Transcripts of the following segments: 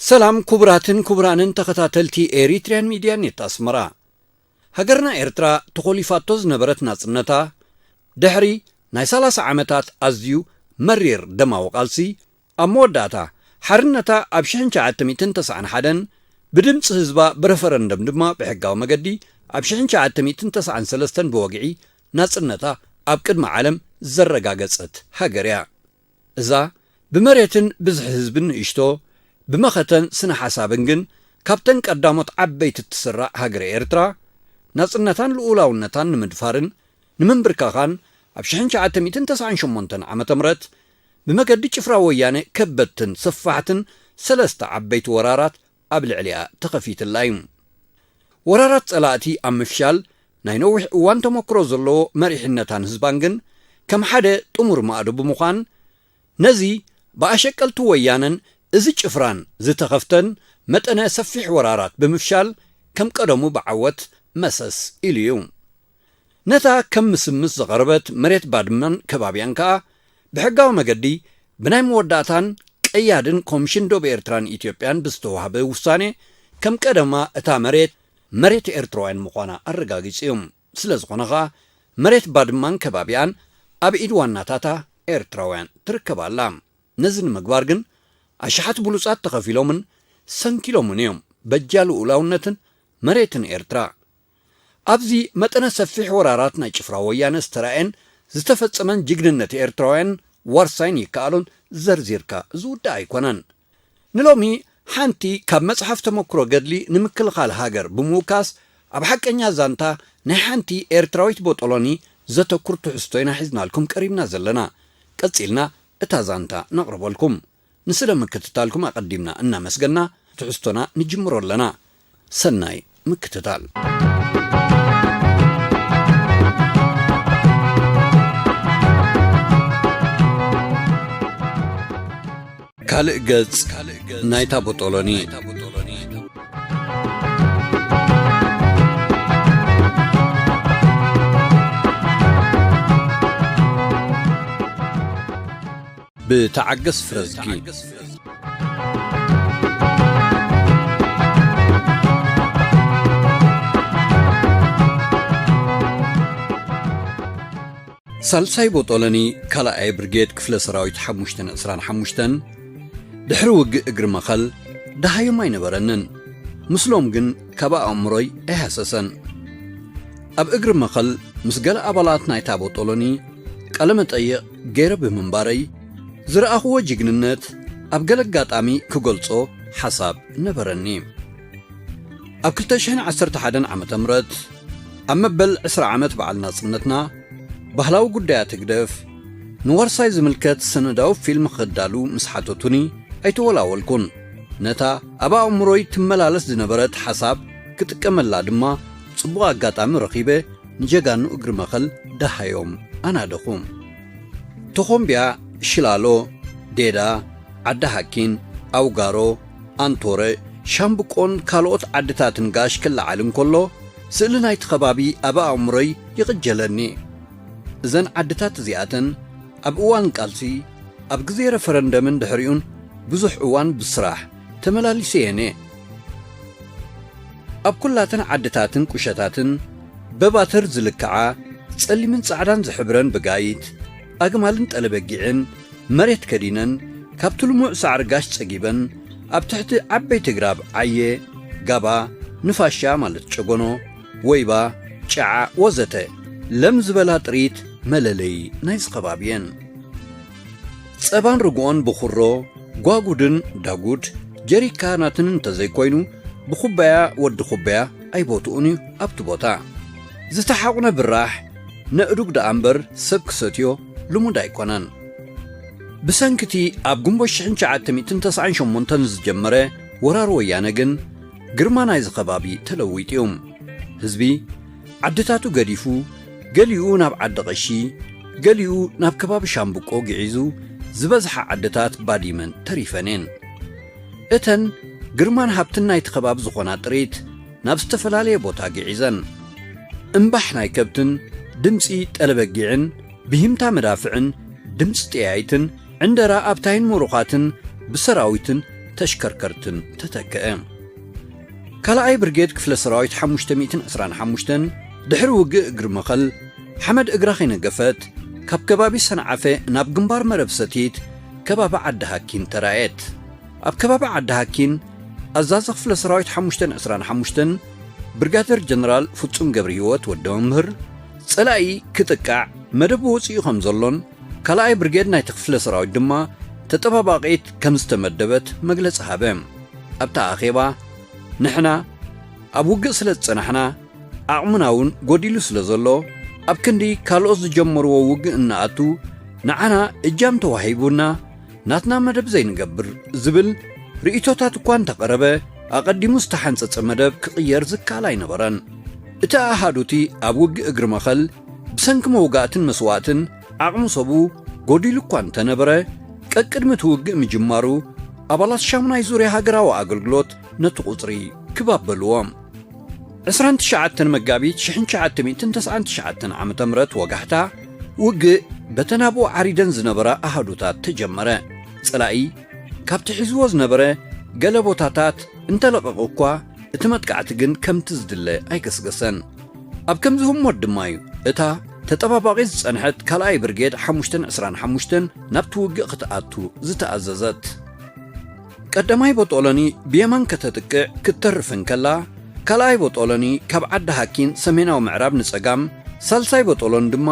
ሰላም ክቡራትን ክቡራንን ተኸታተልቲ ኤሪትሪያን ሚድያ ኔት ኣስመራ። ሃገርና ኤርትራ ተኾሊፋቶ ዝነበረት ናጽነታ፣ ድሕሪ ናይ ሰላሳ ዓመታት ኣዝዩ መሪር ደማዊ ቃልሲ፣ ኣብ መወዳእታ ሓርነታ ኣብ ሽሕን ትሽዓተ ሚእትን ተስዓን ሓደን ብድምጺ ህዝባ ብረፈረንደም ድማ ብሕጋዊ መገዲ ኣብ ሽሕን ትሽዓተ ሚእትን ተስዓን ሰለስተን ብወግዒ ናጽነታ ኣብ ቅድሚ ዓለም ዘረጋገጸት ሃገር እያ። እዛ ብመሬትን ብዝሒ ህዝብን ንእሽቶ፣ ብመኸተን ስነ ሓሳብን ግን ካብተን ቀዳሞት ዓበይቲ እትስራዕ ሃገረ ኤርትራ፣ ናጽነታን ልኡላውነታን ንምድፋርን ንምንብርካኻን ኣብ ሽሕን ትሽዓተ ሚእትን ተስዓን ሸሞንተን ዓመተ ምህረት ብመገዲ ጭፍራ ወያነ ከበድትን ሰፋሕትን ሰለስተ ዓበይቲ ወራራት ኣብ ልዕሊኣ ተኸፊትላ እዩ። ወራራት ጸላእቲ ኣብ ምፍሻል ናይ ነዊሕ እዋን ተመክሮ ዘለዎ መሪሕነታን ህዝባን ግን ከም ሓደ ጥሙር ማእዶ ብምዃን፣ ነዚ ብኣሸቀልቲ ወያነን እዚ ጭፍራን ዝተኸፍተን መጠነ ሰፊሕ ወራራት ብምፍሻል ከም ቀደሙ ብዓወት መሰስ ኢሉ እዩ። ነታ ከም ምስምስ ዝቐረበት መሬት ባድመን ከባቢያን ከኣ ብሕጋዊ መገዲ ብናይ መወዳእታን ቀያድን ኮምሽን ዶብ ኤርትራን ኢትዮጵያን ብዝተዋህበ ውሳኔ ከም ቀደማ እታ መሬት መሬት ኤርትራውያን ምዃና ኣረጋጊጹ እዩ። ስለ ዝኾነ ኸኣ መሬት ባድማን ከባቢኣን ኣብ ኢድ ዋናታታ ኤርትራውያን ትርከብ ኣላ። ነዚ ንምግባር ግን ኣሽሓት ብሉጻት ተኸፊሎምን ሰንኪሎምን እዮም በጃ ልኡላውነትን መሬትን ኤርትራ። ኣብዚ መጠነ ሰፊሕ ወራራት ናይ ጭፍራ ወያነ ዝተራእየን ዝተፈጸመን ጅግንነት ኤርትራውያን ዋርሳይን ይከኣሎን ዘርዚርካ ዝውዳእ ኣይኮነን። ንሎሚ ሓንቲ ካብ መጽሓፍ ተመክሮ ገድሊ ንምክልኻል ሃገር ብምውካስ ኣብ ሓቀኛ ዛንታ ናይ ሓንቲ ኤርትራዊት ቦጦሎኒ ዘተኩር ትሕዝቶ ኢና ሒዝናልኩም ቀሪብና ዘለና። ቀጺልና እታ ዛንታ ነቕርበልኩም። ንስለ ምክትታልኩም ኣቐዲምና እናመስገና ትሕዝቶና ንጅምሮ ኣለና። ሰናይ ምክትታል። ካልእ ገጽ ናይታ ቦጦሎኒ። ብተዓገስ ፍረዝጊ። ሳልሳይ ቦጦለኒ ካልኣይ ብርጌድ ክፍለ ሰራዊት ሓሙሽተን ዕስራን ሓሙሽተን ድሕሪ ውግእ እግሪ መኸል ደሃዮም ኣይነበረንን። ምስሎም ግን ካብ ኣእምሮይ ኣይሃሰሰን። ኣብ እግሪ መኸል ምስ ገለ ኣባላት ናይታ ቦጦሎኒ ቃለ መጠይቕ ገይረ ብምንባረይ ዝረኣኽዎ ጅግንነት ኣብ ገለ ኣጋጣሚ ክገልጾ ሓሳብ ነበረኒ። ኣብ ክልተ ሽሕን ዓሰርተ ሓደን ዓመተ ምህረት ኣብ መበል ዕስራ ዓመት በዓል ናጽነትና፣ ባህላዊ ጉዳያት ህግደፍ ንዋርሳይ ዝምልከት ሰነዳዊ ፊልም ክዳሉ ምስ ሓተቱኒ ኣይተወላወልኩን። ነታ ኣብ ኣእምሮይ ትመላለስ ዝነበረት ሓሳብ ክጥቀመላ ድማ ጽቡቕ ኣጋጣሚ ረኺበ፣ ንጀጋኑ እግሪ መኸል ደሃዮም ኣናደኹ። ተኾምቢያ፣ ሽላሎ፣ ዴዳ፣ ዓዲ ሃኪን፣ ኣውጋሮ፣ ኣንቶረ፣ ሻምብቆን ካልኦት ዓድታትን ጋሽ ክለዓል እንከሎ፣ ስእሊ ናይቲ ከባቢ ኣብ ኣእምሮይ ይቕጀለኒ። እዘን ዓድታት እዚኣተን ኣብ እዋን ቃልሲ፣ ኣብ ግዜ ረፈረንደምን ድሕሪኡን ብዙሕ እዋን ብስራሕ ተመላሊሰየን እየ። ኣብ ኩላተን ዓድታትን ቁሸታትን በባትር ዝልክዓ ጸሊምን ጻዕዳን ዝሕብረን ብጋይት ኣግማልን ጠለበጊዕን መሬት ከዲነን፣ ካብቲ ልሙዕ ሳዕሪ ጋሽ ጸጊበን፣ ኣብ ትሕቲ ዓበይቲ ግራብ ዓየ፣ ጋባ፣ ንፋሻ ማለት ጨጎኖ፣ ወይባ፣ ጨዓ ወዘተ ለም ዝበላ ጥሪት መለለዪ ናይዚ ከባቢ እየን። ጸባን ርግኦን ብኹሮ፣ ጓጉድን ዳጉድ ጀሪካናትን እንተዘይኮይኑ፣ ብኹባያ ወዲ ኹባያ ኣይቦትኡን እዩ ኣብቲ ቦታ። ዝተሓቑነ ብራሕ ነእዱግ ደኣ እምበር ሰብ ክሰትዮ ልሙድ ኣይኮነን። ብሰንኪቲ ኣብ ግንቦት ሽሕን ትሽዓተ ሚእትን ተስዓን ሸሞንተን ዝጀመረ ወራር ወያነ ግን ግርማ ናይዚ ከባቢ ተለዊጡ እዩ። ህዝቢ ዓድታቱ ገዲፉ፣ ገሊኡ ናብ ዓዲ ቐሺ፣ ገሊኡ ናብ ከባቢ ሻምብቆ ግዒዙ፣ ዝበዝሓ ዓድታት ባዲመን ተሪፈን እየን። እተን ግርማን ሃብትን ናይቲ ከባቢ ዝኾና ጥሪት ናብ ዝተፈላለየ ቦታ ግዒዘን። እምባሕ ናይ ከብትን ድምጺ ጠለበጊዕን ብሂምታ መዳፍዕን ድምጺ ጠያይትን ዕንደራ ኣብታይን ምሩኻትን ብሰራዊትን ተሽከርከርትን ተተክአ። ካልኣይ ብርጌድ ክፍለ ሰራዊት ሓሙሽተ ሚእትን ዕስራን ሓሙሽተን ድሕሪ ውግእ እግሪ መኸል ሓመድ እግራ ከይነገፈት ካብ ከባቢ ሰንዓፈ ናብ ግንባር መረብ ሰቲት ከባቢ ዓዲ ሃኪን ተራእየት። ኣብ ከባቢ ዓዲ ሃኪን ኣዛዚ ክፍለ ሰራዊት ሓሙሽተን ዕስራን ሓሙሽተን ብርጋደር ጀነራል ፍጹም ገብረ ህይወት ወዲ መምህር ጸላኢ ክጥቃዕ መደብ ወጺኡ ከም ዘሎን ካልኣይ ብርጌድ ናይቲ ክፍለ ሰራዊት ድማ ተጠባባቒት ከም ዝተመደበት መግለጺ ሃበ። ኣብታ ኣኼባ ንሕና ኣብ ውግእ ስለ ዝጸናሕና ዓቕምና እውን ጎዲሉ ስለ ዘሎ ኣብ ክንዲ ካልኦት ዝጀመርዎ ውግእ እንኣቱ ንዓና እጃም ተዋሂቡና ናትና መደብ ዘይንገብር ዝብል ርእይቶታት እኳ እንተቐረበ ኣቐዲሙ ዝተሓንጸጸ መደብ ክቕየር ዝከኣል ኣይነበረን። እቲ ኣሃዱቲ ኣብ ውግእ እግሪ መኸል ብሰንኪ መውጋእትን መስዋእትን ዓቕሚ ሰቡ ጎዲሉ እኳ እንተነበረ ቀቅድሚ እቲ ውግእ ምጅማሩ ኣባላት ሻሙናይ ዙርያ ሃገራዊ ኣገልግሎት ነቲ ቁጽሪ ክባበልዎ። ዕስራን ትሽዓተን መጋቢት ሽሕን ትሽዓተ ሚእትን ተስዓን ትሽዓተን ዓመተ ምህረት ወጋሕታ ውግእ በተን ኣብኡ ዓሪደን ዝነበራ ኣሃዱታት ተጀመረ። ጸላኢ ካብቲ ሒዝዎ ዝነበረ ገለ ቦታታት እንተለቐቐ እኳ እቲ መጥቃዕቲ ግን ከምቲ ዝድለ ኣይገስገሰን። ኣብ ከምዚ ህሞት ድማ እዩ እታ ተጠባባቒ ዝጸንሐት ካልኣይ ብርጌድ ሓሙሽተን ዕስራን ሓሙሽተን ናብቲ ውግእ ክትኣቱ ዝተኣዘዘት። ቀዳማይ ቦጦሎኒ ብየማን ከተጥቅዕ ክትተርፍ እንከላ ካልኣይ ቦጦሎኒ ካብ ዓዲ ሃኪን ሰሜናዊ ምዕራብ ንጸጋም ሳልሳይ ቦጦሎኒ ድማ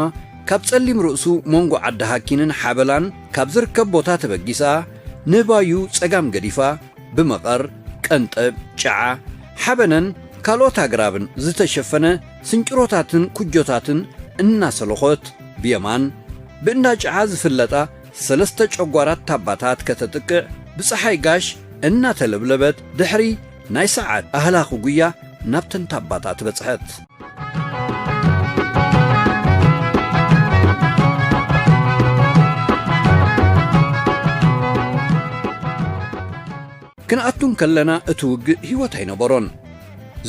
ካብ ጸሊም ርእሱ መንጎ ዓዲ ሃኪንን ሓበላን ካብ ዝርከብ ቦታ ተበጊሳ ንባዩ ጸጋም ገዲፋ ብመቐር፣ ቀንጠብ፣ ጨዓ፣ ሓበነን ካልኦት ኣግራብን ዝተሸፈነ ስንጭሮታትን ኩጆታትን እናሰለኾት ብየማን ብእንዳ ጨዓ ዝፍለጣ ሰለስተ ጨጓራት ታባታት ከተጥቅዕ ብፀሓይ ጋሽ እናተለብለበት ድሕሪ ናይ ሰዓት ኣህላኺ ጉያ ናብተን ታባታት በፅሐት። ክንኣቱ እንከለና እቲ ውግእ ህይወት ኣይነበሮን።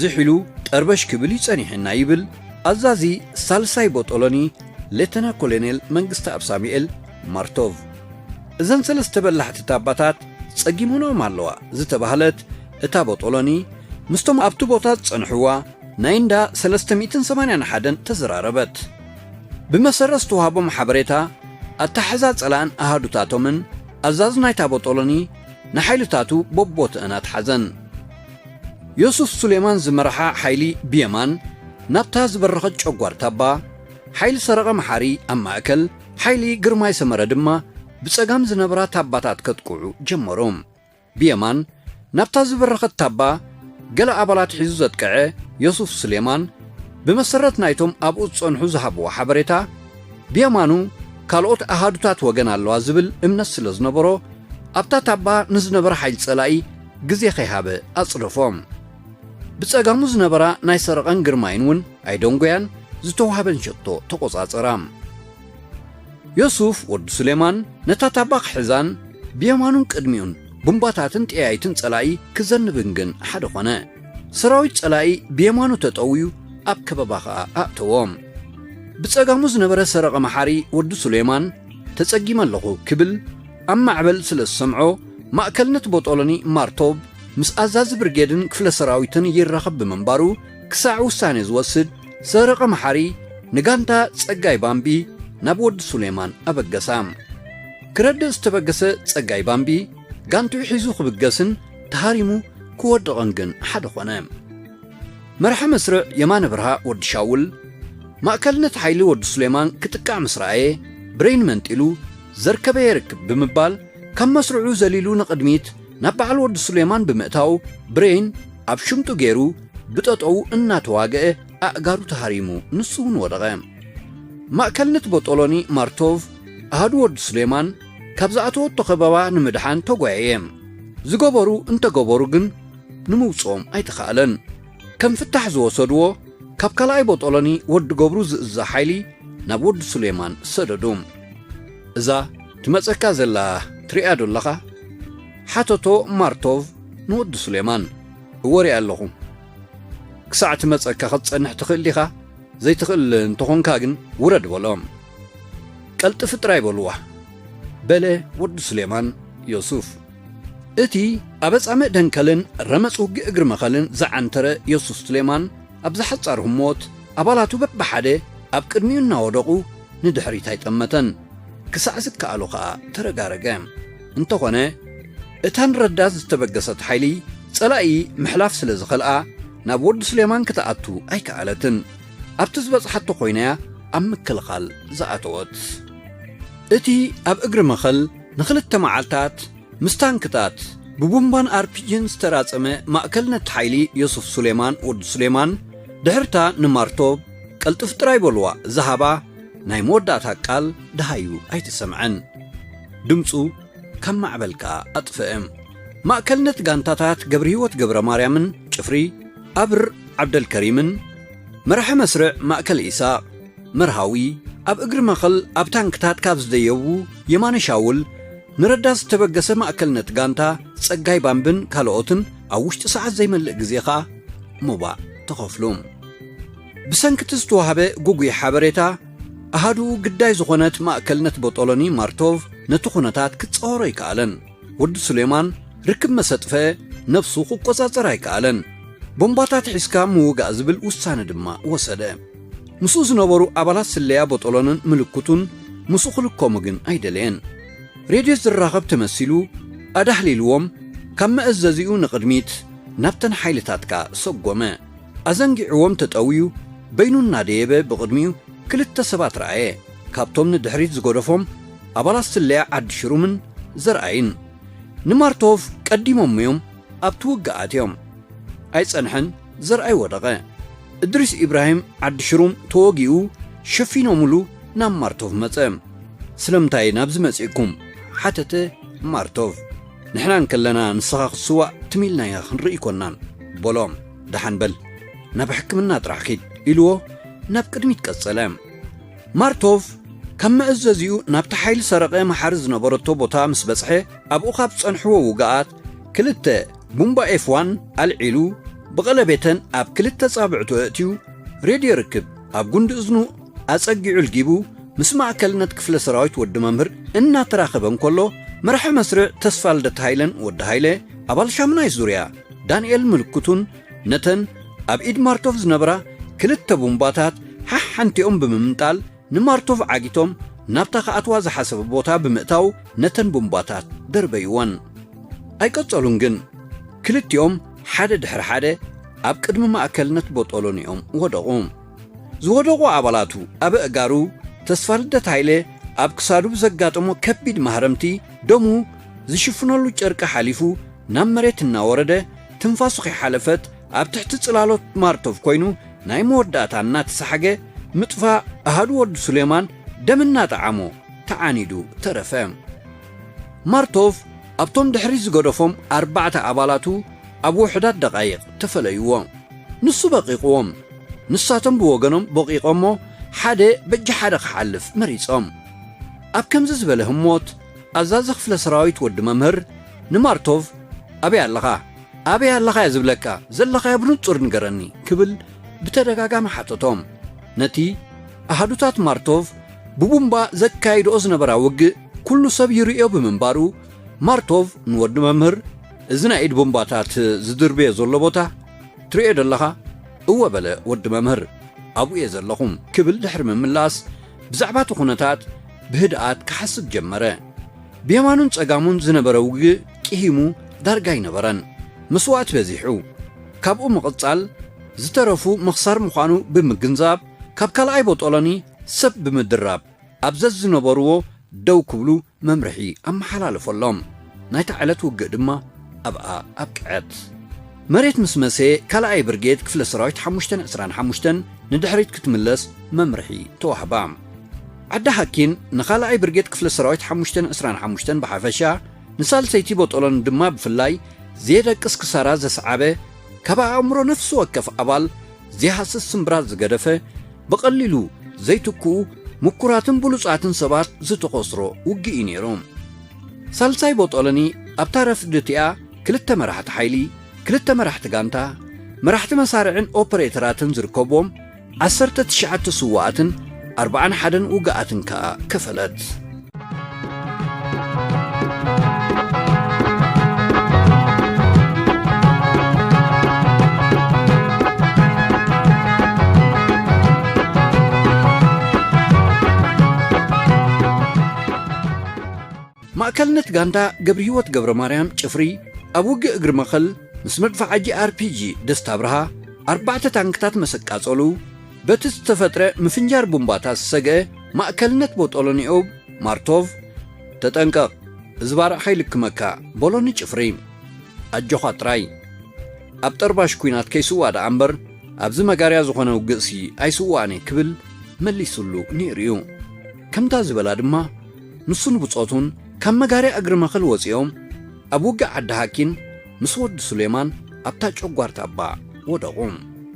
ዝሕ ኢሉ ጠርበሽ ክብል እዩ ጸኒሕና ይብል ኣዛዚ ሳልሳይ ቦጦሎኒ ሌተና ኮሎኔል መንግስተኣብ ሳሙኤል ማርቶቭ። እዘን ሰለስተ በላሕቲ ታባታት ጸጊሙናኦም ኣለዋ ዝተባህለት እታ ቦጦሎኒ ምስቶም ኣብቲ ቦታ ዝጸንሕዋ ናይ እንዳ ሰለስተ ሚእትን ሰማንያን ሓደን ተዘራረበት። ብመሰረት ዝተዋህቦም ሓበሬታ ኣተሓሕዛ ጸላእን ኣሃዱታቶምን ኣዛዚ ናይታ ቦጦሎኒ ንሓይልታቱ በቦትአን ኣትሓዘን። ዮሱፍ ሱሌማን ዝመርሓ ሓይሊ ብየማን ናብታ ዝበረኸት ጨጓር ታባ፣ ሓይሊ ሰረቐ መሓሪ ኣብ ማእከል፣ ሓይሊ ግርማይ ሰመረ ድማ ብጸጋም ዝነብራ ታባታት ከጥቅዑ ጀመሩ። ብየማን ናብታ ዝበረኸት ታባ ገለ ኣባላት ሒዙ ዘጥቀዐ ዮሱፍ ሱሌማን፣ ብመሰረት ናይቶም ኣብኡ ዝጸንሑ ዝሃብዎ ሓበሬታ፣ ብየማኑ ካልኦት ኣሃዱታት ወገን ኣለዋ ዝብል እምነት ስለ ዝነበሮ፣ ኣብታ ታባ ንዝነበረ ሓይሊ ጸላኢ ግዜ ከይሃበ ኣጽደፎ። ብጸጋሙ ዝነበራ ናይ ሰረቐን ግርማይን እውን ኣይደንጎያን፣ ዝተዋህበን ሸቶ ተቖጻጸራ። ዮሱፍ ወዲ ሱሌማን ነታ ታባ ክሕዛን ብየማኑን ቅድሚኡን ቡምባታትን ጥያይትን ጸላኢ ክዘንብን ግን ሓደ ኾነ። ሰራዊት ጸላኢ ብየማኑ ተጠውዩ ኣብ ከበባ ኸኣ ኣእተዎም። ብጸጋሙ ዝነበረ ሰረቐ መሓሪ ወዲ ሱሌማን ተጸጊመ ኣለኹ ክብል ኣብ ማዕበል ስለ ዝሰምዖ ማእከልነት ቦጦሎኒ ማርቶብ ምስ ኣዛዚ ብርጌድን ክፍለ ሰራዊትን ይራኸብ ብምንባሩ ክሳዕ ውሳኔ ዝወስድ ሰረቐ መሓሪ ንጋንታ ጸጋይ ባምቢ ናብ ወዲ ሱሌማን ኣበገሳ። ክረድእ ዝተበገሰ ጸጋይ ባምቢ ጋንትኡ ሒዙ ክብገስን ተሃሪሙ ክወድቕን ግን ሓደ ኾነ። መርሓ መስርዕ የማነ ብርሃ ወዲ ሻውል ማእከልነት ሓይሊ ወዲ ሱሌማን ክጥቃዕ ምስ ረኣየ ብሬን መንጢሉ ዘርከበ የርክብ ብምባል ካብ መስርዑ ዘሊሉ ንቕድሚት ናብ በዓል ወዲ ሱሌማን ብምእታው ብሬን ኣብ ሽምጡ ገይሩ ብጠጠው እናተዋግአ ኣእጋሩ ተሃሪሙ ንሱ እውን ወደቐ። ማእከልነት ቦጦሎኒ ማርቶቭ ኣሃዱ ወዲ ሱሌማን ካብ ዝኣተወቶ ከበባ ንምድሓን ተጓየየ። ዝገበሩ እንተገበሩ ግን ንምውፅኦም ኣይተኻእለን። ከም ፍታሕ ዝወሰድዎ ካብ ካልኣይ ቦጦሎኒ ወዲ ገብሩ ዝእዘ ሓይሊ ናብ ወዲ ሱሌማን ሰደዱ። እዛ ትመጸካ ዘላ ትሪኣ ዶ ኣለኻ? ሓተቶ ማርቶቭ ንወዲ ሱሌማን። እወ ሪኣ ኣለኹ። ክሳዕ ትመጸካ ክትጸንሕ ትኽእል ዲኻ? ዘይትኽእል እንተኾንካ ግን ውረድ በሎ። ቀልጥፊ ጥራይ በልዋ በለ ወዲ ሱሌማን ዮሱፍ። እቲ ኣብ ኣጻምእ ደንከልን ረመጽ ውግእ እግሪ መኸልን ዝዓንተረ ዮሱፍ ሱሌማን፣ ኣብ ዝሓጻር ህሞት ኣባላቱ በብሓደ ኣብ ቅድሚኡ እናወደቑ ንድሕሪት ኣይጠመተን። ክሳዕ ዝከኣሎ ኸኣ ተረጋረገ። እንተኾነ፣ እታ ንረዳት ዝተበገሰት ሓይሊ ጸላኢ ምሕላፍ ስለ ዝኸልኣ፣ ናብ ወዲ ሱሌማን ክትኣቱ ኣይከኣለትን። ኣብቲ ዝበጽሓቶ ኮይና'ያ ኣብ ምክልኻል ዝኣተወት። እቲ ኣብ እግሪ መኸል ንኽልተ መዓልታት ምስ ታንክታት ብቡምባን ኣርፒጂን ዝተራጸመ ማእከልነት ሓይሊ ዮሱፍ ሱሌማን ወዲ ሱሌማን፣ ድሕርታ ንማርቶቭ ቀልጥፍ ጥራይ በልዋ ዝሃባ ናይ መወዳእታ ቃል ደሃዩ ኣይተሰምዐን። ድምጹ ካብ ማዕበል ከኣ ኣጥፍአ። ማእከልነት ጋንታታት ገብረሂወት ገብረማርያምን ጭፍሪ፣ ኣብር ዓብደልከሪምን፣ መራሒ መስርዕ ማእከል ኢሳቕ፣ መርሃዊ፣ ኣብ እግሪ መኸል ኣብ ታንክታት ካብ ዝደየቡ የማነ ሻውል፣ ንረዳት ዝተበገሰ ማእከልነት ጋንታ ጸጋይ ባምብን ካልኦትን ኣብ ውሽጢ ሰዓት ዘይመልእ ግዜ ኸኣ ሞባእ ተኸፍሉ። ብሰንኪ እቲ ዝተዋህበ ግጉይ ሓበሬታ፣ ኣሃዱኡ ግዳይ ዝኾነት ማእከልነት ቦጦሎኒ ማርቶቭ ነቲ ኩነታት ክትጸወሮ ኣይከኣለን። ወዲ ሱሌማን ርክብ መሰጥፈ ነብሱ ክቆጻጸር ኣይከኣለን። ቦምባታት ሒዝካ ምውጋእ ዝብል ውሳነ ድማ ወሰደ። ምስኡ ዝነበሩ ኣባላት ስለያ ቦጦሎንን ምልክቱን ምስኡ ክልከሙ ግን ኣይደለየን። ሬድዮ ዝራኸብ ተመሲሉ ኣዳህሊልዎም፣ ካብ መእዘዚኡ ንቕድሚት ናብተን ሓይልታትካ ሰጎመ። ኣዘንጊዕዎም ተጠውዩ በይኑ እናደየበ ብቕድሚኡ ክልተ ሰባት ረኣየ። ካብቶም ንድሕሪት ዝገደፎም ኣባላት ስለያ ዓዲ ሽሩምን ዘርኣይን። ንማርቶቭ ቀዲሞም እዮም ኣብቲ ውግእ ኣትዮም። ኣይጸንሐን፣ ዘርኣይ ወደቐ። እድሪስ ኢብራሂም ዓዲ ሽሩም ተወጊኡ ሸፊኖምሉ ናብ ማርቶቭ መጸ። "ስለምንታይ ናብዚ መጺእኩም?" ሓተተ ማርቶቭ። "ንሕና እንከለና ንስኻ ክትስዋእ ትም ኢልናያ ክንርኢ ኣይኮናን" በሎ። "ደሓን በል፣ ናብ ሕክምና ጥራሕ ኪድ" ኢልዎ ናብ ቅድሚት ቀጸለ። ማርቶቭ ካብ መእዘዚኡ ናብቲ ሓይሊ ሰረቐ መሓሪ ዝነበረቶ ቦታ ምስ በጽሐ፣ ኣብኡ ካብ ዝጸንሕዎ ውግኣት ክልተ ቡምባ ኤፍ ዋን ኣልዒሉ ብቐለቤተን ኣብ ክልተ ጻብዕቱ ኣእትዩ፣ ሬድዮ ርክብ ኣብ ጉንዲ እዝኑ ኣጸጊዑ ኣልጊቡ፣ ምስ ማእከልነት ክፍለ ሰራዊት ወዲ መምህር እናተራኸበ እንከሎ፣ መራሒ መስርዕ ተስፋ ልደት ሃይለን ወዲ ሃይለ፣ ኣባል ሻምናይ ዙርያ ዳንኤል ምልክቱን ነተን ኣብ ኢድ ማርቶቭ ዝነበራ ክልተ ቡምባታት ሓሓንቲኦም ብምምንጣል፣ ንማርቶቭ ዓጊቶም ናብታ ክኣትዋ ዝሓሰበ ቦታ ብምእታው ነተን ቡምባታት ደርበይወን። ኣይቀጸሉን ግን፣ ክልቲኦም ሓደ ድሕሪ ሓደ ኣብ ቅድሚ ማእከልነት ቦጦሎኒኦም ወደቑ። ዝወደቑ ኣባላቱ ኣብ ኣእጋሩ፣ ተስፋ ልደት ሃይለ ኣብ ክሳዱ ብዘጋጠሞ ከቢድ ማህረምቲ ደሙ ዝሽፍነሉ ጨርቂ ሓሊፉ ናብ መሬት እናወረደ፣ ትንፋሱ ከይሓለፈት ኣብ ትሕቲ ጽላሎት ማርቶቭ ኮይኑ ናይ መወዳእታ እናተሳሕገ፣ ምጥፋእ ኣሃዱ ወዲ ሱሌማን ደም እናጠዓሞ ተዓኒዱ ተረፈ። ማርቶቭ ኣብቶም ድሕሪት ዝገደፎም ኣርባዕተ ኣባላቱ ኣብ ውሑዳት ደቓይቕ ተፈለይዎ። ንሱ በቂቕዎም፣ ንሳቶም ብወገኖም በቂቖሞ ሓደ በጃ ሓደ ክሓልፍ መሪጾም። ኣብ ከምዚ ዝበለ ህሞት፣ ኣዛዚ ክፍለ ሰራዊት ወዲ መምህር ንማርቶቭ፣ "ኣበይ ኣለኻ? ኣበይ ኣለኻ እየ ዝብለካ፣ ዘለኻዮ ብንጹር ንገረኒ" ክብል ብተደጋጋሚ ሓተቶም። ነቲ ኣሃዱታት ማርቶቭ ብቡምባ ዘካይድኦ ዝነበራ ውግእ ኩሉ ሰብ ይርእዮ ብምንባሩ፣ ማርቶቭ ንወዲ መምህር፣ "እዚ ናይ ኢድ ቡምባታት ዝድርብዮ ዘሎ ቦታ ትርእዮ ደለኻ?" "እወ" በለ ወዲ መምህር። "ኣብኡ እየ ዘለኹ" ክብል ድሕሪ ምምላስ፣ ብዛዕባ እቲ ኩነታት ብህድኣት ክሓስብ ጀመረ። ብየማኑን ጸጋሙን ዝነበረ ውግእ ቂሂሙ ዳርጋ ኣይነበረን። መስዋእቲ በዚሑ። ካብኡ ምቕጻል ዝተረፉ ምኽሳር ምዃኑ ብምግንዛብ፣ ካብ ካልኣይ ቦጦሎኒ ሰብ ብምድራብ፣ ኣብ ዘዝነበርዎ ደው ክብሉ መምርሒ ኣመሓላለፈሎም። ናይታ ዕለት ውግእ ድማ ኣብኣ ኣብቅዐት። መሬት ምስ መሰየ፣ ካልኣይ ብርጌድ ክፍለ ሰራዊት ሓሙሽተን ዕስራን ሓሙሽተን ንድሕሪት ክትምለስ መምርሒ ተዋህባ። ዓዲ ሓኪን ንኻልኣይ ብርጌድ ክፍለ ሰራዊት ሓሙሽተን ዕስራን ሓሙሽተን ብሓፈሻ፣ ንሳልሰይቲ ቦጦሎን ድማ ብፍላይ፣ ዘየደቅስ ክሳራ ዘስዓበ፣ ካብ ኣእምሮ ነፍሲ ወከፍ ኣባል ዘይሃስስ ስምብራት ዝገደፈ፣ ብቐሊሉ ዘይትክኡ ምኩራትን ብሉጻትን ሰባት ዝተኾስሮ ውግእ እዩ ነይሩ። ሳልሳይ ቦጦሎኒ ኣብታ ረፍዲ እቲኣ ክልተ መራሕቲ ሓይሊ፣ ክልተ መራሕቲ ጋንታ፣ መራሕቲ መሳርዕን ኦፐሬተራትን ዝርከብዎም ዓሰርተ ትሽዓተ ስዉኣትን ኣርብዓን ሓደን ውግኣትን ከኣ ከፈለት። ማእከልነት ጋንታ ገብረሂወት ገብረማርያም ጭፍሪ ኣብ ውግእ እግሪ መኸል ምስ መድፍዓጂ ኣርፒጂ ደስታ ኣብርሃ ኣርባዕተ ታንክታት መሰቃጸሉ፣ በቲ ዝተፈጥረ ምፍንጃር ቡምባታት ዝሰግአ ማእከልነት ቦጦሎኒኦብ ማርቶቭ፣ "ተጠንቀቕ፣ እዚ ባርዕኻ ይልክመካ" በሎኒ ጭፍሪ። ኣጆኻ ጥራይ። ኣብ ጠርባሽ ኲናት ከይስዋእ ደኣ እምበር፣ ኣብዚ መጋርያ ዝኾነ ውግእሲ ኣይስዋእን እየ ክብል መሊሱሉ ነይሩ እዩ። ከምታ ዝበላ ድማ፣ ንሱን ብጾቱን ካብ መጋርያ እግሪ መኸል ወጺኦም፣ ኣብ ውግእ ዓዲ ሃኪን ምስ ወዲ ሱሌማን ኣብታ ጨጓርታ እባ ወደቑ።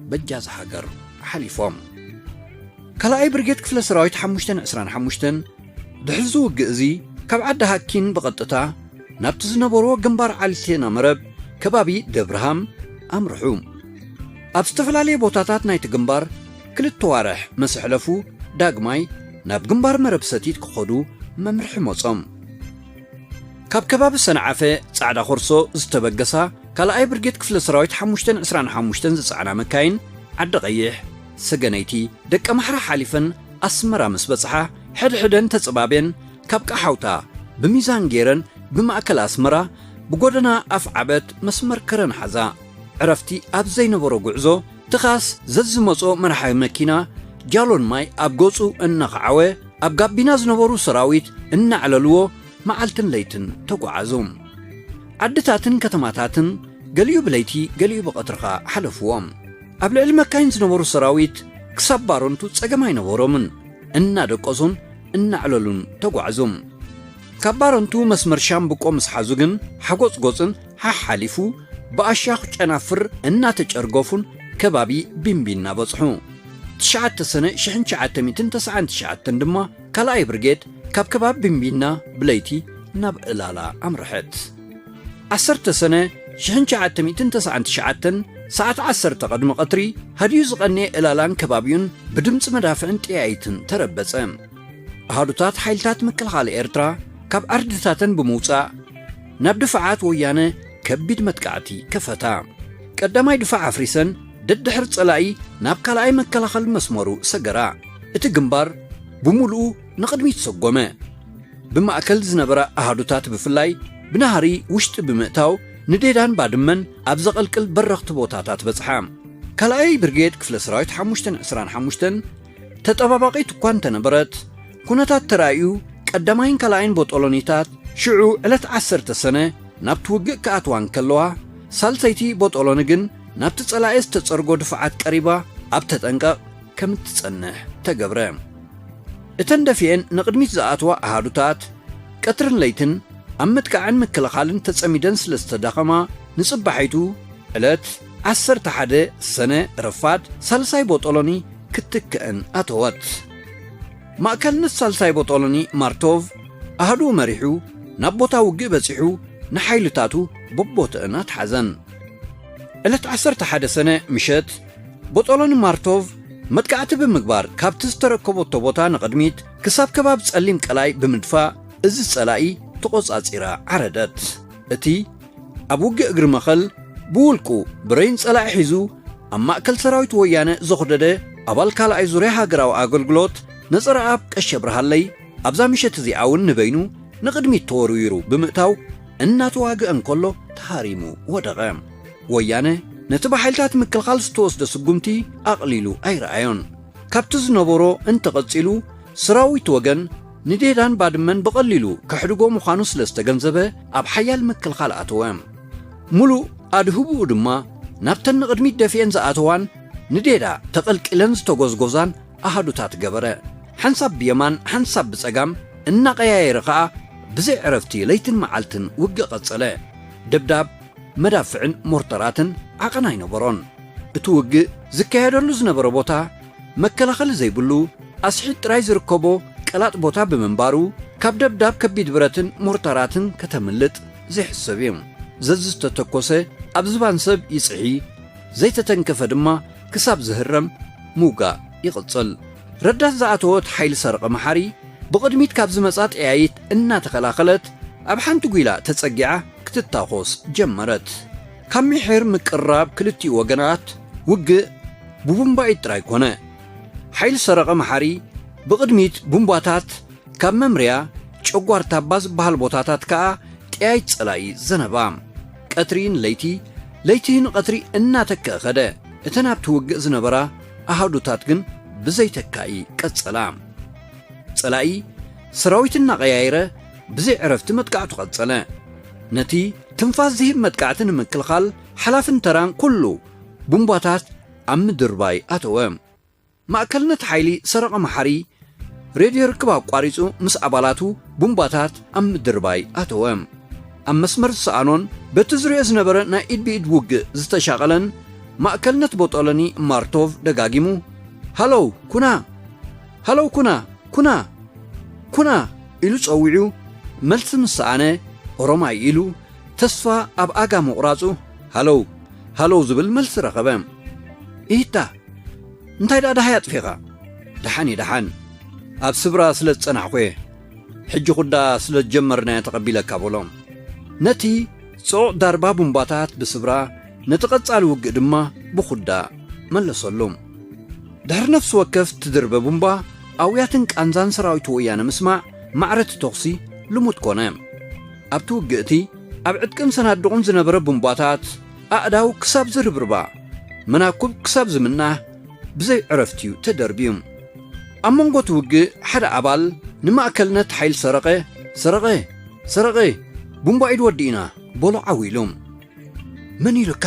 በጃ እዛ ሃገር ሓሊፎም። ካልኣይ ብርጌድ ክፍለ ሰራዊት ሓሙሽተን ዕስራን ሓሙሽተን ድሕሪ እዚ ውግእ እዚ ካብ ዓዲ ሃኪን ብቐጥታ ናብቲ ዝነበርዎ ግንባር ዓሊቴና መረብ ከባቢ ደብርሃም ኣምርሑ። ኣብ ዝተፈላለየ ቦታታት ናይቲ ግንባር ክልተ ዋርሕ ምስ ኣሕለፉ ዳግማይ ናብ ግንባር መረብ ሰቲት ክኸዱ መምርሒ መጾም። ካብ ከባቢ ሰንዓፈ ጻዕዳ ኮርሶ ዝተበገሳ ካልኣይ ብርጌድ ክፍለ ሰራዊት ሓሙሽተን ዕስራን ሓሙሽተን ዝጸዓና መካይን ዓዲ ቀይሕ፣ ሰገነይቲ፣ ደቀ ማሕራ ሓሊፈን ኣስመራ ምስ በጽሓ፣ ሕድሕደን ተጸባብየን ካብ ቀሓውታ ብሚዛን ገይረን ብማእከል ኣስመራ ብጎደና ኣፍ ዓበት መስመር ከረን ሓዛ። ዕረፍቲ ኣብ ዘይነበሮ ጉዕዞ ትኻስ ዘዝመጾ መራሒ መኪና ጃሎን ማይ ኣብ ገጹ እናኸዓወ ኣብ ጋቢና ዝነበሩ ሰራዊት እናዕለልዎ መዓልትን ለይትን ተጓዓዙ። ዓድታትን ከተማታትን ገሊኡ ብለይቲ ገሊኡ ብቐትርኻ ሓለፍዎም። ኣብ ልዕሊ መካይን ዝነበሩ ሰራዊት ክሳብ ባረንቱ ጸገም ኣይነበሮምን። እናደቀሱን እናዕለሉን ተጓዕዙ። ካብ ባረንቱ መስመር ሻምብቆ ምስ ሓዙ ግን ሓጎጽጎጽን ሓሓሊፉ ብኣሻኽ ጨናፍር እናተጨርገፉን ከባቢ ቢምቢ እናበጽሑ። ትሽዓተ ሰነ ሽሕን ትሽዓተ ሚእትን ተስዓን ትሽዓተን ድማ ካልኣይ ብርጌድ ካብ ከባቢ ቢምቢና ብለይቲ ናብ እላላ ኣምርሐት። ዓሰርተ ሰነ ሽሕን ትሽዓተ ሚእትን ተስዓን ትሽዓተን ሰዓት ዓሰርተ ቅድሚ ቀትሪ ሃድዩ ዝቐንየ እላላን ከባቢኡን ብድምፂ መዳፍዕን ጥያይትን ተረበፀ። ኣሃዱታት ሓይልታት ምክልኻል ኤርትራ ካብ ዓርድታተን ብምውፃእ ናብ ድፋዓት ወያነ ከቢድ መጥቃዕቲ ከፈታ። ቀዳማይ ድፋዕ ኣፍሪሰን ደድሕር ጸላኢ ናብ ካልኣይ መከላኸሊ መስመሩ ሰገራ። እቲ ግንባር ብምሉኡ ንቕድሚት ሰጎመ። ብማእከል ዝነበራ ኣሃዱታት ብፍላይ ብናህሪ ውሽጢ ብምእታው ንዴዳን ባድመን ኣብ ዘቐልቅል በረኽቲ ቦታታት በጽሓ። ካልኣይ ብርጌድ ክፍለ ሰራዊት ሓሙሽተን ዕስራን ሓሙሽተን ተጠባባቒት እኳ እንተነበረት፣ ኩነታት ተራእዩ ቀዳማይን ካልኣይን ቦጦሎኒታት ሽዑ ዕለት ዓሰርተ ሰነ ናብቲ ውግእ ክኣትዋ እንከለዋ፣ ሳልሰይቲ ቦጦሎኒ ግን ናብቲ ጸላኢ ዝተጸርጎ ድፋዓት ቀሪባ ኣብ ተጠንቀቕ ከም እትጸንሕ ተገብረ። እተን ደፊኤን ንቕድሚት ዝኣትዋ ኣሃዱታት፣ ቀትርን ለይትን ኣብ ምጥቃዕን ምክልኻልን ተጸሚደን ስለ ዝተዳኸማ፣ ንጽባሒቱ ዕለት ዓሰርተ ሓደ ሰነ ረፋድ ሳልሳይ ቦጦሎኒ ክትትክእን ኣተወት። ማእከልነት ሳልሳይ ቦጦሎኒ ማርቶቭ ኣሃዱኡ መሪሑ ናብ ቦታ ውግእ በጺሑ ንሓይልታቱ በቦተእን ኣትሓዘን። ዕለት ዓሰርተ ሓደ ሰነ ምሸት ቦጦሎኒ ማርቶቭ መጥቃዕቲ ብምግባር ካብቲ ዝተረከበቶ ቦታ ንቕድሚት ክሳብ ከባቢ ጸሊም ቀላይ ብምድፋእ እዚ ጸላኢ ተቖጻጺራ ዓረደት። እቲ ኣብ ውግእ እግሪ መኸል ብውልቁ ብሬን ጸላኢ ሒዙ ኣብ ማእከል ሰራዊት ወያነ ዘኹደደ ኣባል ካልኣይ ዙርያ ሃገራዊ ኣገልግሎት ነጸረኣብ ቀሸ ብርሃለይ ኣብዛ ምሸት እዚኣ እውን ንበይኑ ንቕድሚት ተወርዊሩ ብምእታው እናተዋግአ እንከሎ ተሃሪሙ ወደቐ። ወያነ ነቲ ብሓይልታት ምክልኻል ዝተወስደ ስጉምቲ ኣቕሊሉ ኣይረኣዮን። ካብቲ ዝነበሮ እንተቐጺሉ፣ ሰራዊት ወገን ንዴዳን ባድመን ብቐሊሉ ከሕድጎ ምዃኑ ስለ ዝተገንዘበ፣ ኣብ ሓያል ምክልኻል ኣተወ። ሙሉእ ኣድህብኡ ድማ ናብተን ንቕድሚት ደፊኤን ዝኣተዋን ንዴዳ ተቐልቂለን ዝተጎዝጎዛን ኣሃዱታት ገበረ። ሓንሳብ ብየማን ሓንሳብ ብጸጋም እናቐያየረ ኸኣ ብዘይ ዕረፍቲ ለይትን መዓልትን ውግእ ቀጸለ። ደብዳብ መዳፍዕን ሞርተራትን ዓቐን ኣይነበሮን። እቲ ውግእ ዝካየደሉ ዝነበረ ቦታ መከላኸሊ ዘይብሉ ኣስሒት ጥራይ ዝርከቦ ቀላጥ ቦታ ብምንባሩ፣ ካብ ደብዳብ ከቢድ ብረትን ሞርተራትን ከተምልጥ ዘይሕሰብ እዩ። ዘዝተተኮሰ ኣብ ዝባን ሰብ ይጽሒ፣ ዘይተተንከፈ ድማ ክሳብ ዝህረም ምውጋእ ይቕጽል። ረዳት ዝኣተወት ሓይሊ ሰረቐ መሓሪ ብቕድሚት ካብ ዝመጻ ጠያይት እናተኸላኸለት ኣብ ሓንቲ ጒላ ተጸጊዓ ክትታኾስ ጀመረት። ካብ ምሒር ምቅርራብ ክልቲኡ ወገናት ውግእ ብቡምባይት ጥራይ ኮነ። ሓይሊ ሰረቐ መሓሪ ብቕድሚት ቡምባታት ካብ መምርያ ጨጓርታ እባ ዝበሃል ቦታታት ከኣ ጠያይት ጸላኢ ዘነባ። ቀትሪ ንለይቲ፣ ለይቲ ንቐትሪ እናተክአ ኸደ። እተን ኣብቲ ውግእ ዝነበራ ኣሃዱታት ግን ብዘይተካኢ ቀጸላ። ጸላኢ ሰራዊት እናቐያየረ ብዘይ ዕረፍቲ መጥቃዕቱ ቀጸለ። ነቲ ትንፋስ ዝህብ መጥቃዕቲ ንምክልኻል ሓላፍን ተራን ኩሉ ቡምባታት ኣብ ምድርባይ ኣተወ። ማእከልነት ሓይሊ ሰረቐ መሓሪ ሬድዮ ርክብ ኣቋሪጹ ምስ ኣባላቱ ቡምባታት ኣብ ምድርባይ ኣተወ። ኣብ መስመር ዝሰኣኖን በቲ ዝሪኦ ዝነበረ ናይ ኢድ ብኢድ ውግእ ዝተሻቐለን ማእከልነት ቦጦሎኒ ማርቶቭ ደጋጊሙ፣ "ሃሎው፣ ኩና! ሃሎው፣ ኩና! ኩና! ኩና!" ኢሉ ጸዊዑ፣ መልሲ ምስ ሰኣነ፣ ኦሮማይ ኢሉ፣ ተስፋ ኣብ ኣጋ ምቑራጹ፣ "ሃሎው፣ ሃሎው" ዝብል መልሲ ረኸበ። "ኢሂታ፣ እንታይ ደኣ ደሃይ ኣጥፊኻ?" "ደሓን እየ፣ ደሓን። ኣብ ስብራ ስለ ዝጸናሕኩ እየ። ሕጂ ኩዳ ስለ ዝጀመርናዮ ተቐቢለካ" በሎ። ነቲ ጽዑቕ ዳርባ ቡምባታት ብስብራ፣ ነቲ ቀጻሊ ውግእ ድማ ብኹዳ መለሰሉ። ድሕሪ ነፍሲ ወከፍ ትድርበ ቡምባ፣ ኣውያትን ቃንዛን ሰራዊት ወያነ ምስማዕ፣ ማዕረ እቲ ተኹሲ ልሙድ ኮነ። ኣብቲ ውግእ እቲ፣ ኣብ ዕጥቅን ሰናድቑን ዝነበረ ቡምባታት፣ ኣእዳው ክሳብ ዝርብርባ፣ መናኩብ ክሳብ ዝምናህ፣ ብዘይ ዕረፍቲ እዩ ተደርብዩ። ኣብ መንጎ እቲ ውግእ፣ ሓደ ኣባል ንማእከልነት ሓይል ሰረቐ፣ "ሰረቐ፣ ሰረቐ፣ ቡምባ ኢድ ወዲእና" በሎ ዓው ኢሉ። "መን ኢሉካ?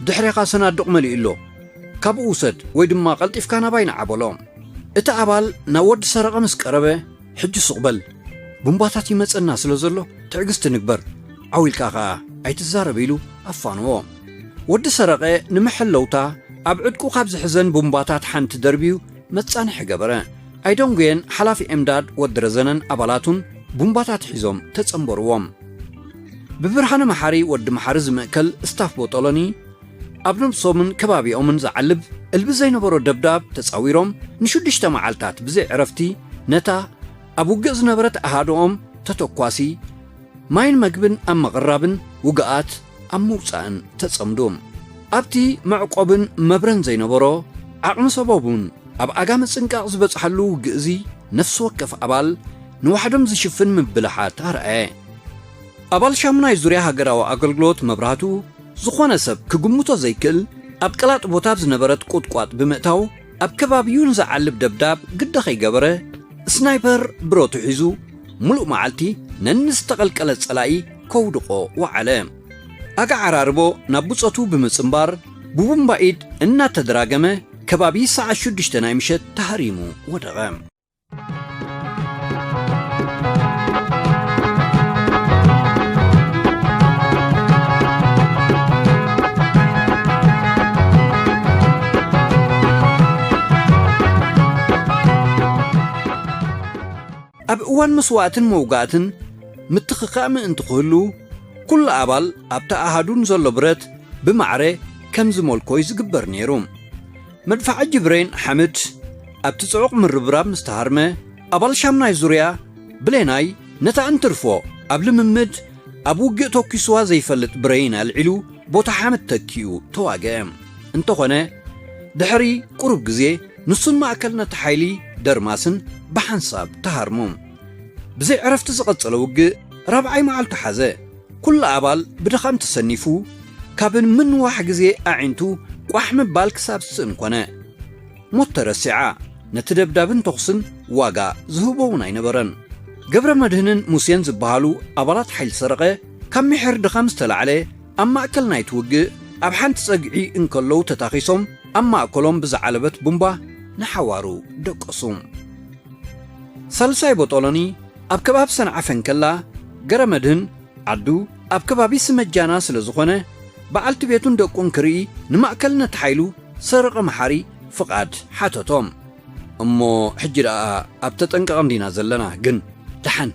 ድሕሬኻ ሰናዱቕ መሊኡ ኣሎ። ካብኡ ውሰድ ወይ ድማ ቀልጢፍካ ናባይ ንዓ" በሎ። እቲ ኣባል ናብ ወዲ ሰረቐ ምስ ቀረበ፣ "ሕጂ ሱቕ በል፣ ቡምባታት ይመጸና ስለ ዘሎ ትዕግስቲ ንግበር፣ ዓው ኢልካ ኸኣ ኣይትዛረብ" ኢሉ ኣፋንዎ። ወዲ ሰረቐ ንመሐለውታ ኣብ ዕጥቁ ካብ ዝሕዘን ቡምባታት ሓንቲ ደርብዩ መጻንሒ ገበረ። ኣይደንጉየን ሓላፊ ኤምዳድ ወዲ ረዘነን ኣባላቱን ቡምባታት ሒዞም ተጸንበርዎም። ብብርሃነ መሓሪ ወዲ መሓሪ ዝምእከል ስታፍ ቦጦሎኒ ኣብ ነብሶምን ከባቢኦምን ዝዓልብ እልቢ ዘይነበሮ ደብዳብ ተጻዊሮም ንሽዱሽተ መዓልታት ብዘይ ዕረፍቲ ነታ ኣብ ውግእ ዝነበረት ኣሃድኦም ተተኳሲ ማይን መግብን ኣብ ምቕራብን ውግኣት ኣብ ምውጻእን ተጸምዱ። ኣብቲ መዕቆብን መብረን ዘይነበሮ ዓቕሚ ሰቦም እውን ኣብ ኣጋ ምጽንቃቕ ዝበጽሓሉ ውግእ እዚ ነፍሲ ወከፍ ኣባል ንዋሕዶም ዝሽፍን ምብልሓት ኣርኣየ። ኣባል ሻሙናይ ዙርያ ሃገራዊ ኣገልግሎት መብራህቱ ዝኾነ ሰብ ክግምቶ ዘይክእል ኣብ ቀላጥ ቦታ ዝነበረት ቁጥቋጥ ብምእታው ኣብ ከባቢኡ ንዝዓልብ ደብዳብ ግደ ከይገበረ ስናይፐር ብረቱ ሒዙ ሙሉእ መዓልቲ ነንዝተቐልቀለ ጸላኢ ከውድቖ ወዓለ። ኣጋ ዓራርቦ ናብ ብጾቱ ብምጽንባር ብቡምባ ኢድ እናተደራገመ ከባቢ ሰዓት ሽዱሽተ ናይ ምሸት ተሃሪሙ ወደቐ። ኣብ እዋን መስዋእትን መውጋእትን ምትኽኻእ ምእንቲ ክህሉ፣ ኩሉ ኣባል ኣብቲ ኣሃዱ ንዘሎ ብረት ብማዕረ ከም ዝመልኮ እዩ ዝግበር ነይሩ። መድፍዓጂ ብሬን ሓምድ ኣብቲ ጽዑቕ ምርብራብ ምስ ተሃርመ፣ ኣባል ሻምናይ ዙርያ ብሌናይ ነታ እንትርፎ ኣብ ልምምድ ኣብ ውግእ ተኲስዋ ዘይፈልጥ ብሬን ኣልዒሉ ቦታ ሓምድ ተኪኡ ተዋግአ። እንተኾነ፣ ድሕሪ ቁሩብ ግዜ ንሱን ማእከል ነቲ ሓይሊ ደርማስን ብሓንሳብ ተሃርሙ። ብዘይ ዕረፍቲ ዝቐጸለ ውግእ ራብዓይ መዓልቱ ሓዘ። ኩሉ ኣባል ብድኻም ተሰኒፉ፣ ካብ ምንዋሕ ግዜ ኣዒንቱ ቋሕ ምባል ክሳብ ዝስእን ኮነ። ሞት ተረሲዓ፣ ነቲ ደብዳብን ተኹስን ዋጋ ዝህቦ እውን ኣይነበረን። ገብረ መድህንን ሙሴን ዝበሃሉ ኣባላት ሓይሊ ሰረቐ፣ ካብ ምሒር ድኻም ዝተላዕለ፣ ኣብ ማእከል ናይቲ ውግእ፣ ኣብ ሓንቲ ጸግዒ እንከለዉ ተታኺሶም፣ ኣብ ማእከሎም ብዝዓለበት ቡምባ ንሓዋሩ ደቀሱ። ሳልሳይ ቦጦሎኒ ኣብ ከባቢ ሰንዓፈ እንከላ፣ ገረ መድህን ዓዱ ኣብ ከባቢ ስመጃና ስለ ዝኾነ፣ በዓልቲ ቤቱን ደቁን ክርኢ ንማእከልነት ሓይሉ ሰረቐ መሓሪ ፍቓድ ሓተቶም። "እሞ ሕጂ ደኣ ኣብ ተጠንቀቕ እንዲና ዘለና፣ ግን ደሓን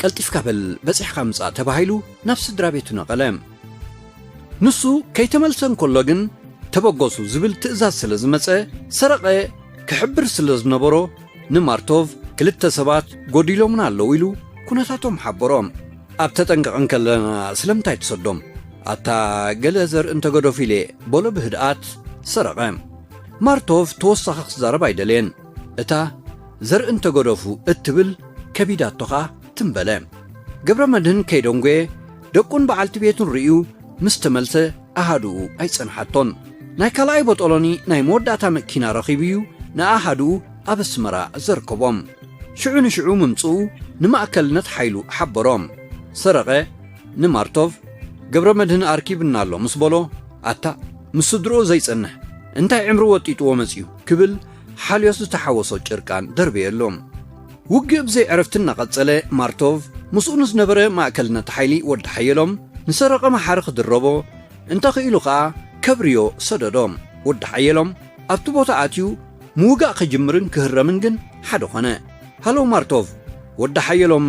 ቀልጢፍካ በል በጺሕካ ምጻእ" ተባሂሉ ናብ ስድራ ቤቱ ነቐለ። ንሱ ከይተመልሰ እንከሎ ግን፣ "ተበገሱ" ዝብል ትእዛዝ ስለ ዝመጸ፣ ሰረቐ ክሕብር ስለ ዝነበሮ፣ ንማርቶቭ "ክልተ ሰባት ጎዲሎምና ኣለዉ" ኢሉ ኩነታቶም ሓበሮም። "ኣብ ተጠንቀቕ እንከለና ስለምንታይ ትሰዶም? ኣታ ገለ ዘርኢ እንተገደፉ ኢለ" በሎ ብህድኣት ሰረቐ። ማርቶቭ ተወሳኺ ክዛረብ ኣይደለየን። እታ "ዘርኢ እንተገደፉ" እትብል ከቢዳቶ ኸኣ ትም በለ። ገብረ መድህን ከይደንጎየ ደቁን በዓልቲ ቤቱን ርእዩ ምስ ተመልሰ ኣሃዱኡ ኣይጸንሓቶን። ናይ ካልኣይ ቦጦሎኒ ናይ መወዳእታ መኪና ረኺቡ እዩ ንኣሃዱኡ ኣብ ኣስመራ ዘርከቦም። ሽዑ ንሽዑ ምምጽኡ ንማእከልነት ሓይሉ ሓበሮም። ሰረቐ ንማርቶቭ፣ "ገብረ መድህን ኣርኪብና ኣሎ" ምስ በሎ፣ "ኣታ፣ ምስ ስድርኡ ዘይጸንሕ እንታይ ዕምሪ ወጢጥዎ መጺኡ?" ክብል ሓልዮት ዝተሓወሶ ጭርቃን ደርበየሎም። ውግእ ብዘይ ዕረፍቲ እናቐጸለ፣ ማርቶቭ ምስኡ ንዝነበረ ማእከልነት ሓይሊ ወዲ ሓየሎም ንሰረቐ መሓሪ ክድረቦ፣ እንተኽኢሉ ኸኣ ከብርዮ ሰደዶ። ወዲ ሓየሎም ኣብቲ ቦታ ኣትዩ ምውጋእ ክጅምርን ክህረምን ግን ሓደ ኾነ። "ሃሎ ማርቶቭ፣ ወዲ ሓየሎም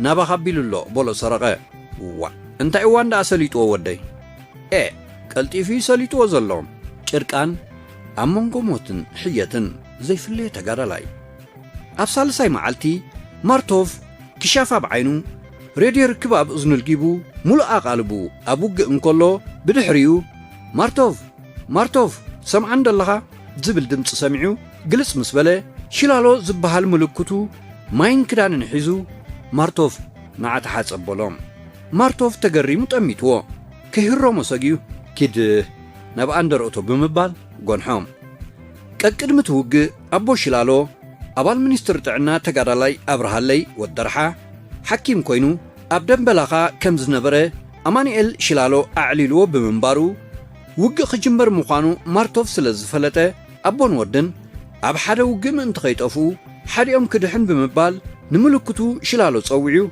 ናባኻ ኣቢሉ ኣሎ" በሎ ሰረቐ። "ዋእ፣ እንታይ እዋን ደኣ ሰሊጥዎ ወደይ?" "ኤ፣ ቀልጢፉ እዩ ሰሊጥዎ ዘሎ። ጭርቃን ኣብ መንጎ ሞትን ሕየትን ዘይፍለየ ተጋዳላይ።" ኣብ ሳልሳይ መዓልቲ ማርቶቭ ክሻፍ ኣብ ዓይኑ፣ ሬድዮ ርክብ ኣብ እዝኑ ልጊቡ፣ ሙሉእ ኣቓልቡ ኣብ ውግእ እንከሎ፣ ብድሕሪኡ፣ "ማርቶቭ፣ ማርቶቭ፣ ሰምዓን ደለኻ?" ዝብል ድምጺ ሰሚዑ ግልጽ ምስ በለ፣ ሽላሎ ዝበሃል ምልክቱ ማይን ክዳንን ሒዙ፣ "ማርቶቭ፣ ንዓ ተሓጸብ" በሎ። ማርቶቭ ተገሪሙ ጠሚትዎ። ከይህረሞ ሰጊኡ፣ "ኪድ ናብ ኣንደርኦቶ" ብምባል ጎንሖ። ቀቅድሚ እቲ ውግእ ኣቦ ሽላሎ፣ ኣባል ሚኒስትሪ ጥዕና ተጋዳላይ ኣብርሃለይ ወደርሓ፣ ሓኪም ኮይኑ ኣብ ደንበላኻ ከም ዝነበረ ኣማኑኤል ሽላሎ ኣዕሊልዎ ብምንባሩ፣ ውግእ ክጅመር ምዃኑ ማርቶቭ ስለ ዝፈለጠ፣ ኣቦን ወድን ኣብ ሓደ ውግእ ምእንቲ ከይጠፍኡ፣ ሓዲኦም ክድሕን ብምባል ንምልክቱ ሽላሎ ጸዊዑ፣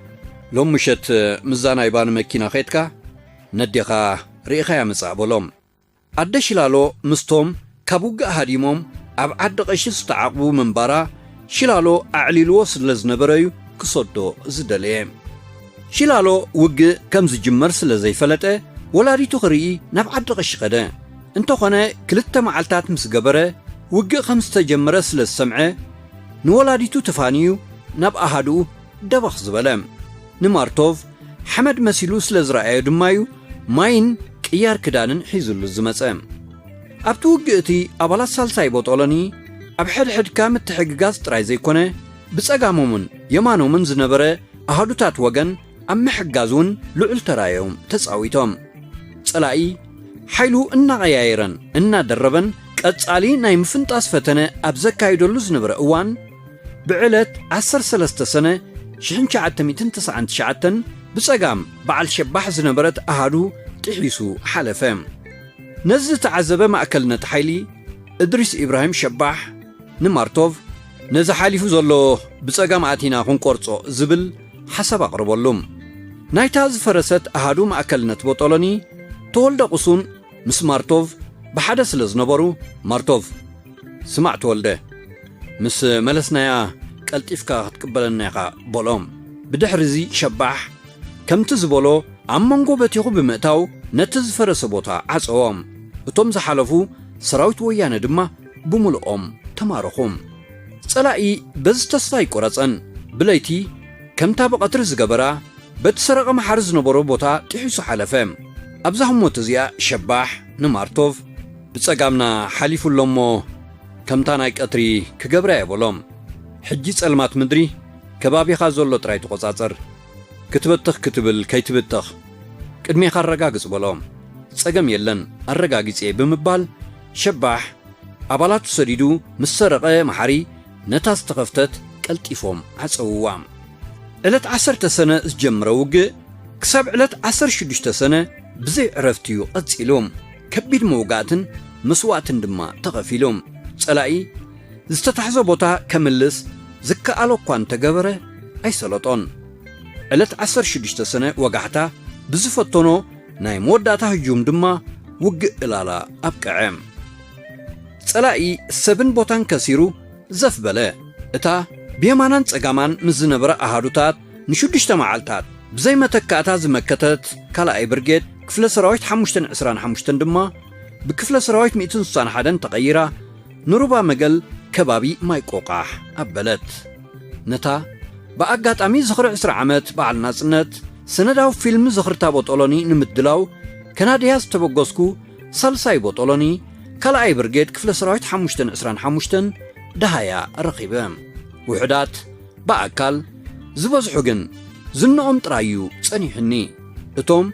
"ሎም ምሸት ምስዛ ናይ ባኒ መኪና ኸይድካ ነዴኻ ርኢኻያ ምጻእ" በሎም። ኣደ ሽላሎ ምስቶም ካብ ውግእ ሃዲሞም ኣብ ዓዲ ቀሺ ዝተዓቕቡ ምንባራ ሽላሎ ኣዕሊልዎ ስለ ዝነበረ'ዩ ክሰዶ ዝደለየ። ሽላሎ ውግእ ከም ዝጅመር ስለ ዘይፈለጠ ወላዲቱ ክርኢ ናብ ዓዲ ቀሺ ከደ። እንተኾነ ክልተ መዓልታት ምስ ገበረ ውግእ ከም ዝተጀመረ ስለ ዝሰምዐ ንወላዲቱ ተፋንዩ ናብ ኣሃዱኡ ደበኽ ዝበለ። ንማርቶቭ ሓመድ መሲሉ ስለ ዝረኣዮ ድማ'ዩ ማይን ቅያር ክዳንን ሒዙሉ ዝመጸ። ኣብቲ ውግእ እቲ ኣባላት ሳልሳይ ቦጦሎኒ ኣብ ሕድሕድካ ምትሕግጋዝ ጥራይ ዘይኮነ፣ ብጸጋሞምን የማኖምን ዝነበረ ኣሃዱታት ወገን ኣብ ምሕጋዝ እውን ልዑል ተራዮም ተጻዊቶም። ጸላኢ ሓይሉ እናቐያየረን እናደረበን ቀጻሊ ናይ ምፍንጣስ ፈተነ ኣብ ዘካይደሉ ዝነበረ እዋን፣ ብዕለት ዓሰርተ ሰለስተ ሰነ ሽሕን ትሽዓተ ሚእትን ተስዓን ትሽዓተን ብጸጋም በዓል ሸባሕ ዝነበረት ኣሃዱ ጥሒሱ ሓለፈ። ነዚ ዝተዓዘበ ማእከልነት ሓይሊ እድሪስ ኢብራሂም ሸባሕ ንማርቶቭ፣ "ነዚ ሓሊፉ ዘሎ ብጸጋም ኣቲና ክንቆርጾ" ዝብል ሓሳብ ኣቕረበሉ። ናይታ ዝፈረሰት ኣሃዱ ማእከልነት ቦጦሎኒ ተወልደ ቁሱን ምስ ማርቶቭ ብሓደ ስለ ዝነበሩ፣ "ማርቶቭ፣ ስማዕ ተወልደ፣ ምስ መለስናያ ቀልጢፍካ ክትቅበለና ኢኻ" በሎም። ብድሕሪዚ ሸባሕ ከምቲ ዝበሎ ኣብ መንጎ በቲኹ ብምእታው ነቲ ዝፈረሰ ቦታ ዓጸዎ። እቶም ዝሓለፉ ሰራዊት ወያነ ድማ ብምልኦም ተማረኹ። ጸላኢ በዚ ተስፋ ኣይቆረጸን። ብለይቲ ከምታ ብቐትሪ ዝገበራ በቲ ሰረቐ መሓሪ ዝነበሮ ቦታ ጥሒሱ ሓለፈ። ኣብዛ ህሞት እዚኣ ሸባሕ ንማርቶቭ፣ "ብጸጋምና ሓሊፉ ኣሎ እሞ ከምታ ናይ ቀትሪ ክገብራ እየ" በሎ። "ሕጂ ጸልማት ምድሪ ከባቢኻ ዘሎ ጥራይ ተቖጻጸር። ክትበትኽ ክትብል ከይትብተኽ ቅድሜኻ ኣረጋግጽ" በሎ። "ጸገም የለን፣ ኣረጋጊጽ እየ" ብምባል ሸባሕ ኣባላቱ ሰዲዱ ምስ ሰረቐ መሓሪ ነታ ዝተኸፍተት ቀልጢፎም ዓጸውዋ። ዕለት ዓሰርተ ሰነ ዝጀመረ ውግእ ክሳብ ዕለት ዓሰርተ ሽዱሽተ ሰነ ብዘይ ዕረፍቲ እዩ ቀጺሉ። ከቢድ መውጋእትን መስዋእትን ድማ ተኸፊሉ። ጸላኢ ዝተታሕዘ ቦታ ከምልስ ዝከኣሎ እኳ እንተገበረ ኣይሰለጦን። ዕለት ዓሰርተ ሽዱሽተ ሰነ ወጋሕታ ብዝፈተኖ ናይ መወዳእታ ህጁም ድማ ውግእ እላላ ኣብቅዐ። ጸላኢ ሰብን ቦታን ከሲሩ ዘፍ በለ። እታ ብየማናን ጸጋማን ምስ ዝነበረ ኣሃዱታት ንሽዱሽተ መዓልታት ብዘይ መተካእታ ዝመከተት ካልኣይ ብርጌድ ክፍለ ሰራዊት ሓሙሽተን ዕስራን ሓሙሽተን ድማ ብክፍለ ሰራዊት ሚእትን ስሳን ሓደን ተቐይራ ንሩባ መገል ከባቢ ማይ ቆቃሕ ኣበለት። ነታ ብኣጋጣሚ ዝኽሪ ዕስራ ዓመት በዓል ናጽነት ሰነዳዊ ፊልም ዝኽርታ ቦጦሎኒ ንምድላው ከናድያ ዝተበገስኩ ሳልሳይ ቦጦሎኒ ካልኣይ ብርጌድ ክፍለ ሰራዊት ሓሙሽተን ዕስራን ሓሙሽተን ደሃያ ረኺበ። ውሑዳት ብኣካል፣ ዝበዝሑ ግን ዝንኦም ጥራይ እዩ ጸኒሑኒ። እቶም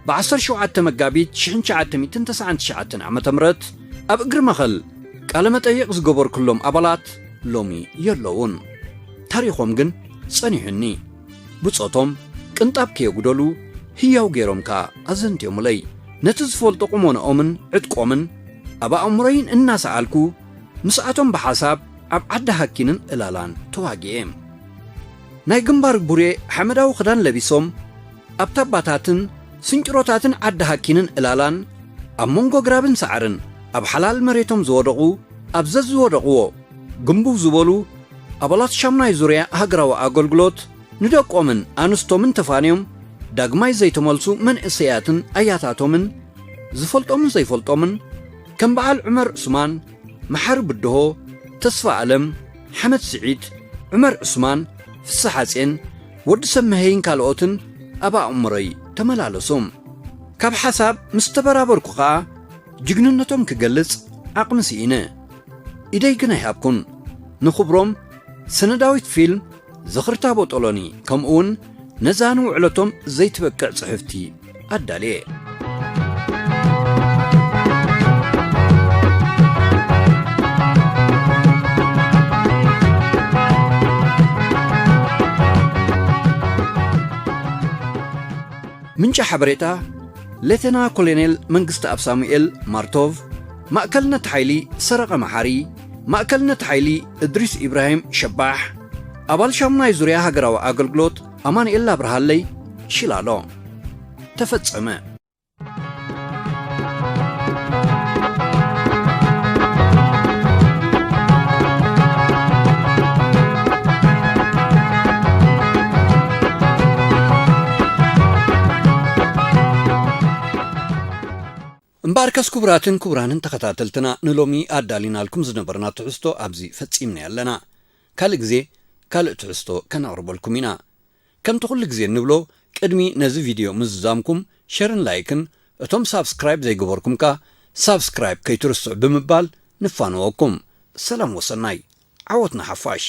ብ ዓሰርተ ሸውዓተ መጋቢት ሽሕን ትሽዓተ ሚእትን ተስዓን ትሽዓተን ዓመተ ምህረት ኣብ እግሪ መኸል ቃለ መጠይቕ ዝገበርኩሎም ኣባላት ሎሚ የለውን። ታሪኾም ግን ጸኒሑኒ። ብጾቶም ቅንጣብ ከየጉደሉ ህያው ገይሮም ከኣ ኣዘንትዮምለይ። ነቲ ዝፈልጦ ቁመንኦምን ዕጥቆምን ኣብ ኣእምሮይን እናሰኣልኩ ምስኣቶም ብሓሳብ ኣብ ዓዲ ሃኪንን እላላን ተዋጊኤ። ናይ ግንባር ቡሬ ሓመዳዊ ክዳን ለቢሶም ኣብ ታባታትን ስንጭሮታትን ዓዲ ሃኪንን እላላን ኣብ መንጎ ግራብን ሳዕርን ኣብ ሓላል መሬቶም ዝወደቑ ኣብ ዘዝወደቕዎ ግንቡው ዝበሉ ኣባላት ሻምናይ ዙርያ ሃገራዊ ኣገልግሎት ንደቆምን ኣንስቶምን ተፋንዮም ዳግማይ ዘይተመልሱ መንእሰያትን ኣያታቶምን ዝፈልጦምን ዘይፈልጦምን ከም በዓል ዑመር ዑስማን፣ መሓሪ ብድሆ፣ ተስፋ ኣለም፣ ሓመድ ስዒድ፣ ዑመር ዑስማን፣ ፍስሓጼን፣ ወዲ ሰብ መሀይን ካልኦትን ኣብ ኣእምሮይ ተመላለሱ። ካብ ሓሳብ ምስ ተበራበርኩ ኸኣ ጅግንነቶም ክገልጽ ዓቕሚ ስኢነ። ኢደይ ግን ኣይሃብኩን። ንኽብሮም ሰነዳዊት ፊልም ዝኽርታ ቦጦሎኒ ከምኡውን ነዛ ንውዕለቶም ዘይትበቅዕ ጽሕፍቲ ኣዳልየ። ምንጪ ሓበሬታ ሌተና ኮሎኔል መንግስተኣብ ሳሙኤል ማርቶቭ፣ ማእከልነት ሓይሊ ሰረቐ መሓሪ፣ ማእከልነት ሓይሊ እድሪስ ኢብራሂም ሸባሕ፣ ኣባል ሻሙናይ ዙርያ ሃገራዊ ኣገልግሎት ኣማኑኤል ኣብርሃለይ ሽላሎ። ተፈጸመ። እምበኣርከስ ክቡራትን ክቡራንን ተኸታተልትና ንሎሚ ኣዳሊናልኩም ዝነበርና ትሕዝቶ ኣብዚ ፈጺምና ኣለና። ካልእ ግዜ ካልእ ትሕዝቶ ከነቕርበልኩም ኢና። ከምቲ ኩሉ ግዜ እንብሎ ቅድሚ ነዚ ቪድዮ ምዝዛምኩም ሸርን ላይክን እቶም ሳብስክራይብ ዘይገበርኩም ከኣ ሳብስክራይብ ከይትርስዑ ብምባል ንፋነወኩም። ሰላም ወሰናይ። ዓወት ንሓፋሽ።